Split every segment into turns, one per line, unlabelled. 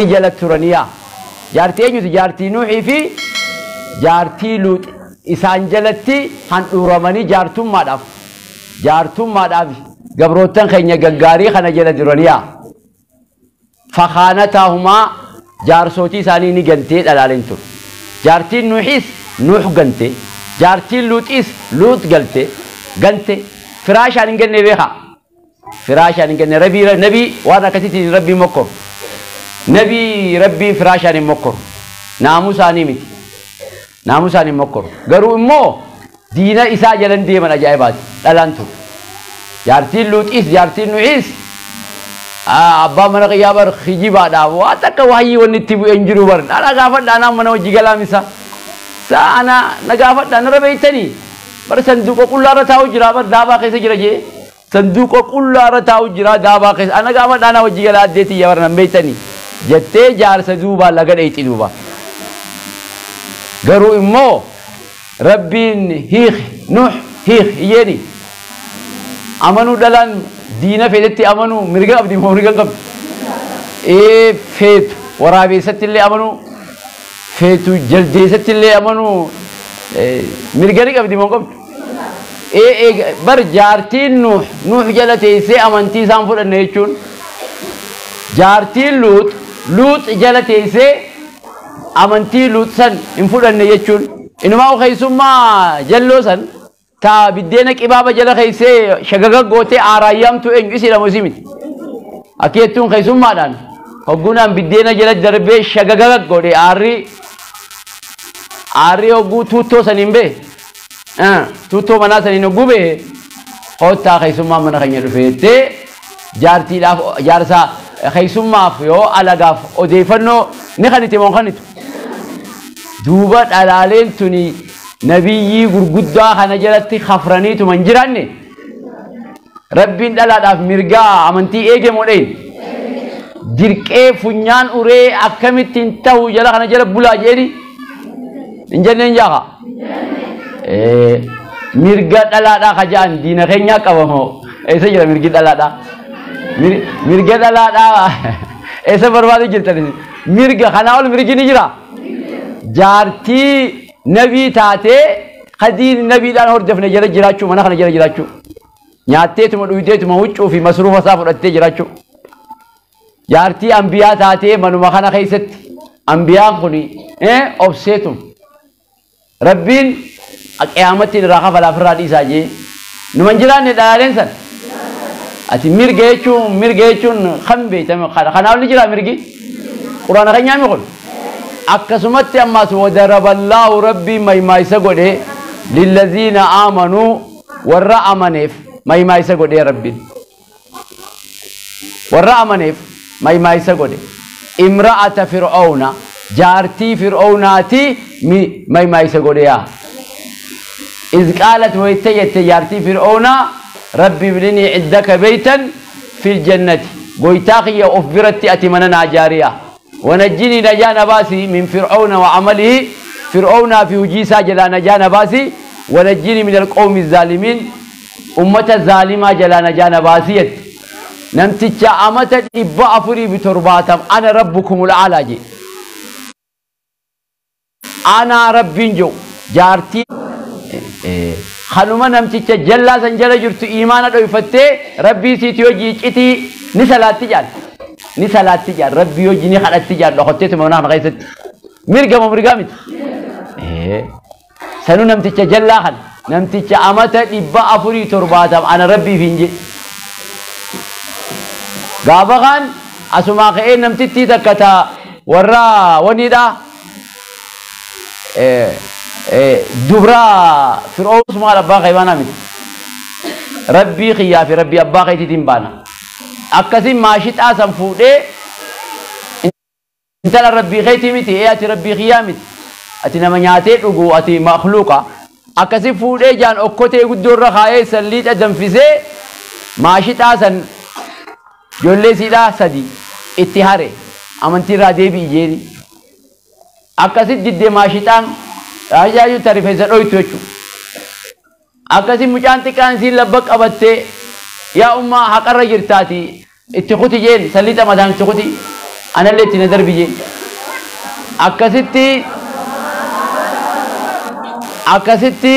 Jala turaniyaa. Jaartii eenyuti? Jaartii Nuuxii fi jaartii Luux isaan jalatti handhuuramanii jaartummaadhaaf. Jaartummaadhaaf gabroottan keenya gaggaarii kana jala turaniyaa. Fakhaanataahumaa jaarsootii isaanii ni gantee dhalaaleen ture. Jaartiin Nuuxiis Nuux gante. Jaartiin Luuxiis Luux galte. Gante. Firaashaan hin genne beekaa. Firaashaan hin genne rabbii nabii waan akkasiitiin rabbii mokkoru. Nabii rabbii firaashaan hin mokkoru. Naamusaanii miti. Naamusaan hin mokkoru. Garuu immoo diina isaa jalan deeman ajaa'ibaati. Dhalaan ture. Jaartiin Luuxiis jaartiin Nuuxiis abbaa mana qiyyaa bar kijibaadhaaf waan takka wahyii wanni itti bu'e hin jiru bar. Dhala gaafadhaa anaan mana hojii galaamisa. Saa ana na gaafadhaa narra beektanii. Bar sanduuqa qullaarra taa'u jira bar daabaa keessa jira jee. Sanduuqa qullaarra taa'u jira daabaa keessa. Ana gaafadhaa ana hojii galaa addeetii bar nan beektanii. Jettee jaarsa duubaa laga dheexi duuba. Garuu immoo rabbiin hiik Nuux hiik iyyeeni. Amanuu dhalaan diina feetetti amanuu mirga qabdi moo mirga hin qabdu? Ee feetu waraabeessatti illee amanuu feetu jaldeessatti illee amanuu mirga ni qabdi moo hin qabdu? Ee bar jaartiin Nuux Nuux jala teessee amantii isaan fudhanne jechuun jaartiin Luux Luux jala teessee amantii Luux san hin fudhanne jechuun inumaa keessummaa jalloo san ta biddeena qibaaba jala keessee shagaga gootee aaraayyaamtu eenyu isiidha moo isii miti? Akki jettuun keessummaadhaan hogguunaan biddeena jala darbee shagaga godhe aarri aarri hogguu tuuttoo saniin bee tuuttoo manaa saniin hogguu bee kottaa keessummaan mana keenya dhufe jettee jaartiidhaaf jaarsaa keessummaaf yoo alagaaf odeeffannoo ni kaniti moo kanitu? Duuba dhalaaleen tuni nabiyyii gurguddaa kana jalatti kafraniituma hin jiraanne rabbiin dhalaadhaaf mirgaa amantii eege moo dheen? Dirqee funyaan uree akkamittiin ta'u jala kana jala bulaa jeeni hin jenneen jaaka? Mirga dhalaadhaa ka ja'an diina keenyaa qabamoo eessa jira mirgi dhalaadhaa? Mirga dhalaadhaa eessa barbaadu jirtan? Mirga kanaa ol mirgi ni jira? Jaartii nabii taatee kadiin nabiidhaan hordofne jala jiraachuu mana kana jala jiraachuu nyaatteetuma dhuyiteetuma huccuu fi masruufa isaa fudhattee jiraachuu jaartii ambiyaa taatee manuma kana keessatti ambiyaan kun obseetum rabbiin qiyaamatti irraa kafalaaf irraa dhiisaa jee numa hin jiraanne dhalaaleen san ati mirga jechuun kan beektame kanaaf ni jira mirgi quraana kan nyaame kun akkasumatti ammaas wadaraballaahu rabbii maymaayisa godhe lillaziina aamanuu warra amaneef maymaayisa godhe rabbiin warra amaneef maymaayisa godhe imra'ata fir'auna jaartii fir'aunaati maymaayisa godhe yaa iz qaalat wayta jette jaartii fir'aunaa rabbi ibnini ciddaka beytan fil jannati goytaa kiyya of biratti ati mana naa jaariyaa ونجني نجا نباسي من فرعون وعمله فرعون في وجيسا جلا نجا نباسي ونجني من القوم الظالمين أمة الظالمة جلا نجا نباسي نمتج أمة إبا أفري بترباتم أنا ربكم الأعلى جي أنا ربين جو جارتي خلوما نمتج جلا سنجلا جرت إيمانا دويفتي ربي سيتيو جي نسلاتي جال ni salaatti jaan rabbii hojii ni kadhatti jaan dhokotteetuma mana kana keessatti mirga moo mirgaa miti? Sanuu namticha jallaa kana namticha amata 470 ana rabbiif hin jedhe. Gaafa kaan asumaa ka'ee namtittii takka ta warra waniidha dubra fir'oos maal abbaa kee baanaa miti. Rabbii kiyyaa fi rabbii abbaa keetiitiin baana. Akkasiin maashixaa san fuudhee intala rabbii keetii miti ee ati rabbii kiyyaa miti ati nama nyaatee dhugu ati makhluuqa akkasiin fuudhee jaan okkotee guddoo irra kaayee san liixa danfisee maashixaa san ijoollee siidhaa sadi itti hare amantii irraa deebi'i jeeni akkasiin diddee maashixaan raajaa ta rifeensa dhoytu jechuudha akkasiin mucaan xiqqaan isiin labba qabattee yaa ummaa haqarra jirtaati itti kuti jeen salliixa mataan itti kuti Anallee itti na darbi jee. Akkasitti akkasitti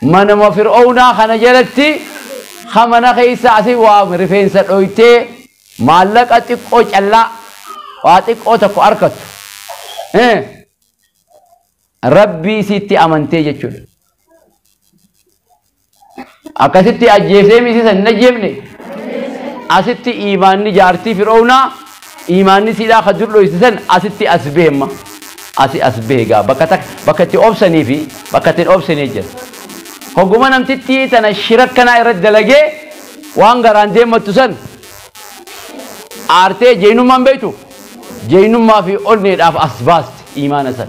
manuma Fir'oownaa kana jalatti mana keessa asii waa rifeensa dhoytee maallaqa xiqqoo callaa waa xiqqoo tokko argattu. Rabbii isiitti amantee jechuudha. Akkasitti ajjeesee misiisa hin ajjeefne. Asitti iimaanni jaartii Fir'oownaa iimaanni siidhaa kan dur dhoysisan asitti as beema. Asi as beegaa bakka itti obsanii fi bakka itti hin obsanii jira. Hogguma namtitti tana shira akkanaa irratti dalagee waan garaan deemattu san aartee jeenummaan beektu jeenummaa fi onneedhaaf as baasti iimaana san.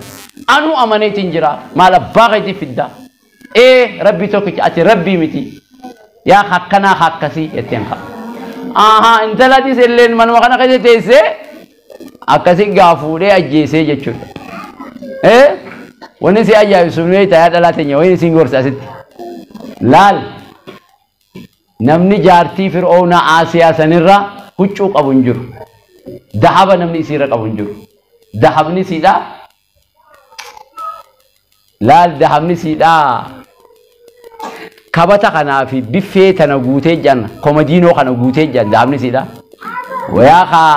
Anu amaneetiin jira maal abbaa keetii fiddaa. Ee rabbii tokkicha ati rabbii miti yaa akkanaa akkasii jetteen qaba. Ahaa intalatis illeen manuma kana keessa teessee akkasii gaa fuudhee ajjeesee jechuudha. Wanni si ajaa'ibsu tayaa dhalaa teenya wayini siin gorsa asitti. Laal namni jaartii Fir'oownaa Aasiyaa sanirra huccuu qabu hin jiru. Dahaba namni isiirra qabu hin jiru. Dahabni siidhaa. Laal dahabni siidhaa. Kabata kanaa fi biffee tana guutee jiran komadiinoo kana guutee jiran dahabni siidhaa. Wayaa kaa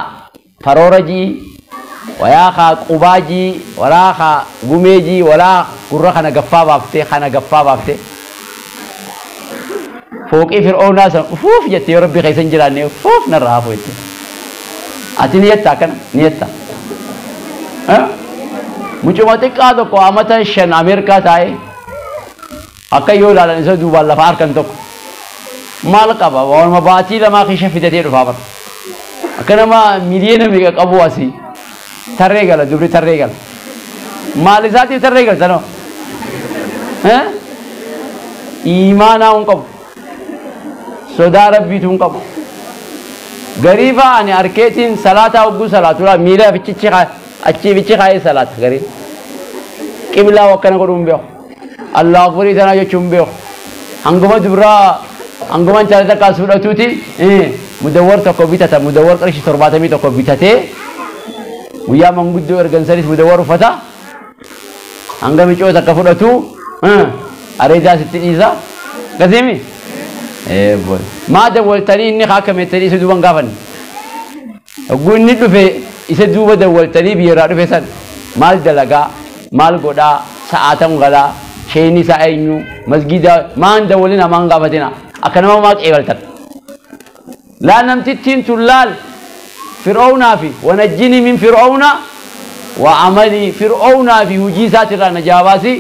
faroora jii, wayaa kaa qubaa jii, walaa kaa gumee jii, walaa gurra kana gaffaa baaftee kana gaffaa baaftee. Fooqii Fir'oownaa san ufuuf jettee yoo rabbi keessa hin jiraanne ufuuf narraa hafu jettee. Ati ni jetta akkana ni jetta. Mucuma xiqqaa tokko amata 5 Ameerikaa taa'ee akka yoo ilaalan isa duubaan lafa harkan tokko maal qaba waanuma baatii lamaa keessa fidatee dhufaa bara. Akka nama miliyoona meeqa qabu asii tarree gala dubri tarree gala. Maal isaatiif tarree galta noo? Iimaanaa hin qabu. Sodaa rabbiitu hin qabu. Garii fa'aa ani harkeetiin salaataa hogguu salaatudha miila fichichi achii fichi kaa'ee salaata garii. Qiblaa akkana godhuu hin beeku. Allahu akbarii tanaa jechuun hin beeku. Hanguma dubraa hanguma intala takkaa fudhatuuti mudawwar tokko bitata mudawwar qarshii 71 bitatee guyyaa manguddoo ergan sanis mudawwar uffata. Hanga micoo takka fudhatu areedaa sitti dhiisa. Akkasiimi? Maa dawwaltanii inni akka meettanii isa duuba hin gaafanne. Hogguu inni dhufe isa duuba dawwaltanii biyyarraa dhufe san maal dalagaa maal godhaa sa'aatam galaa sheeni isaa eenyu masgiida maan dawwalina maan gaafatina akka nama maa qeebaltan. Laal namtittiin tun laal Fir'oownaa fi wanajjinii min Fir'oowna wa amalii Fir'oownaa fi hojii isaatirraa na jaabaasi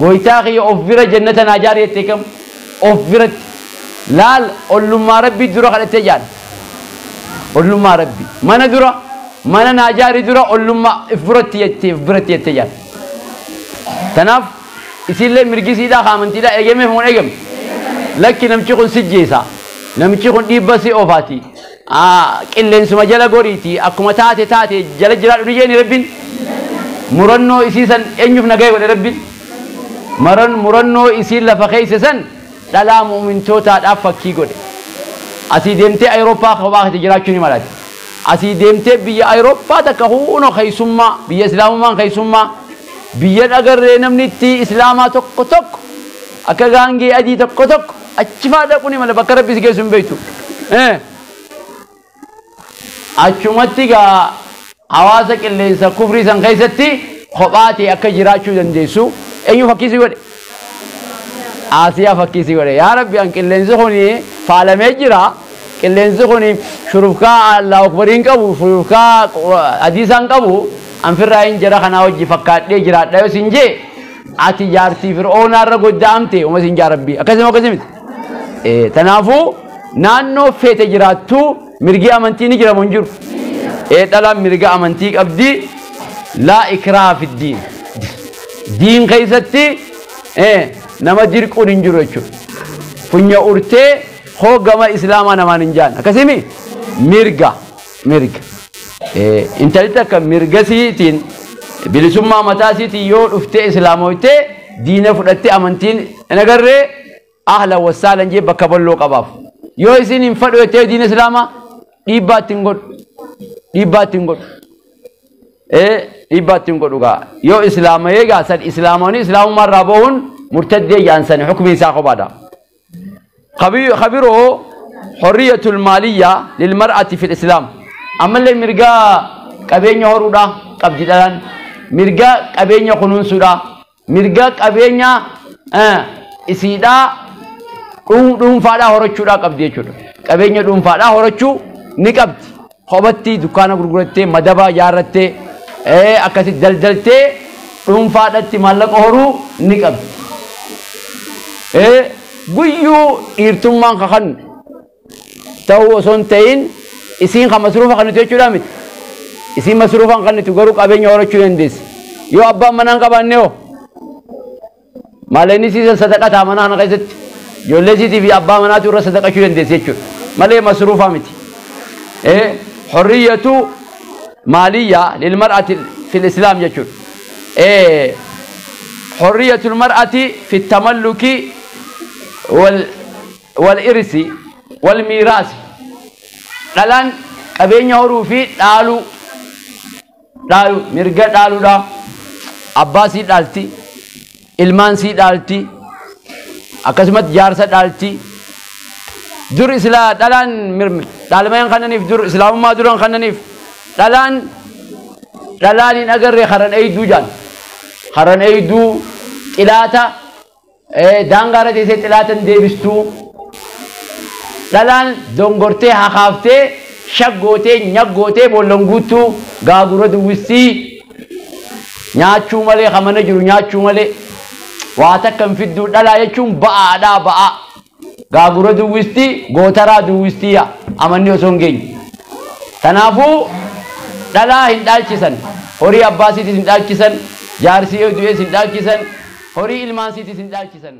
gooytaa kiyya of bira jannata naa jaari jettee kam of biratti laal ollummaa rabbii dura kadhattee jaal ollummaa rabbii mana dura mana naa jaari dura ollummaa if biratti jettee if biratti jettee jaal. Tanaaf isiillee mirgisiidhaa amantiidhaa eegameef moo eegame lakki namichi kun sijjeessa namichi kun dhiibba si oofaati qilleensuma jala goriiti akkuma taate taate jala jiraadhu ni jeeni rabbiin murannoo isii san eenyuuf nagaya godhe rabbiin murannoo isii lafa keessa san dhalaa mu'mintootaadhaaf fakkii godhe. Asii deemtee Awurooppaa kophaa keessa jiraachuu ni malati. Asii deemtee biyya Awurooppaa takka huunoo keessummaa biyya Islaamummaan keessummaa biyya dhagarree namni itti Islaamaa tokko tokko akka gaangee adii tokko tokko achi fa'aa dhaquu ni mala bakka rabbi si geessu hin beektu. Achumatti gaa hawaasa qilleensa kufrii san keessatti kophaa ta'e akka jiraachuu dandeessu eenyu fakkii si godhe? Aasiyaa fakkii si godhe. Yaa Rabbi an qilleensi kun faalamee jira. Qilleensi kun shurufkaa Allahu Akbariin qabu shurufkaa hadiisaan qabu an firraa hin jira kanaa hojii fakkaadhee jiraadha yoo sin jee ati jaartii Fir'oownaa irra godda'amte uma sin jaa Rabbi akkasuma akkasii miti. Tanaafuu naannoo feete jiraattu mirgi amantii ni jira moo hin jiru? Dhalaan mirga amantii qabdi laa ikraa fi diin. Diin keessatti nama dirquun hin jiru jechuudha. Funya urtee hoo gama Islaamaa namaan hin jaan. Akkasimi mirga mirga. Intalli takka mirga siitiin bilisummaa mataa siitiin yoo dhuftee Islaamoytee diina fudhattee amantiin hin agarree ahla wasaalan jee bakka bal'oo qabaaf. Yoo isin hin fadhu jettee diina Islaamaa dhiibbaa ittiin godhu. Dhiibbaa ittiin godhu. Dhiibbaa ittiin godhu gaa. Yoo islaama eegaa san islaamonni islaamummaa irraa bahuun murtaddee jaan hukmi isaa kophaadha. Khabiroo hurriyatul maaliyyaa lilmar'ati fil islaam. Ammallee mirga qabeenya horuudha qabdi dhalaan. Mirga qabeenya kunuunsuudha. Mirga qabeenya isiidhaa dhuunfaadhaa horachuudhaa qabdi jechuudha. Qabeenya dhuunfaadhaa horachuu ni qabdi. Kophatti dukkaana gurgurattee, madabaa ijaarrattee, akkasitti daldaltee dhuunfaadhaatti maallaqa horuu ni qabdi. Guyyuu dhiirtummaan kakan ta'uu osoo hin ta'in isiin kan masruufa kan nuti jechuudha miti. Isiin masruufa kan nuti garuu qabeenya horachuu dandeessi. Yoo abbaan manaa hin qabaanne hoo? Maallaqni siisan sadaqataa mana kana keessatti ijoollee siitii fi abbaa manaatu irra sadaqachuu dandeessi jechuudha. Malee masruufaa miti. Hurriyyatu maaliyyaa lilmar'ati fil islaam jechuudha. Hurriyyatul mar'ati fi tamalluki wal irsi wal miiraasi. Dhalaan qabeenya horuu fi dhaaluu mirga dhaaluudha. Abbaa sii dhaalti, ilmaan sii dhaalti, akkasumas jaarsa dhaalti. Dur islaa dhalaan dhaalmayaan kananiif dur islaamummaa duran kananiif dhalaan hin agarre karan eeyduu jaan. Karan eeyduu xilaata daangaara teessee xilaatan deebistuu. Dhalaan dongortee hakaaftee shaggootee nyaggootee boollan guuttuu gaagura duwwistii nyaachuu malee kamana jiru nyaachuu malee waa takka hin fidduu. Dhalaa jechuun ba'aadhaa ba'aa. Gaagura duwwistii gootaraa duwwistii amanni osoo hin geenye. Kanaafuu dhalaa hin dhaalchisan. Horii abbaa siitis hin dhaalchisan. Jaarsii yoo du'es hin dhaalchisan. Horii ilmaan siitis hin dhaalchisan.